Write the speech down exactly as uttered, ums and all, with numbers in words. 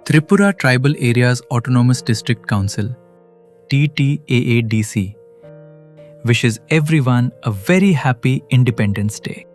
Tripura Tribal Areas Autonomous District Council, T T A A D C, wishes everyone a very happy Independence Day.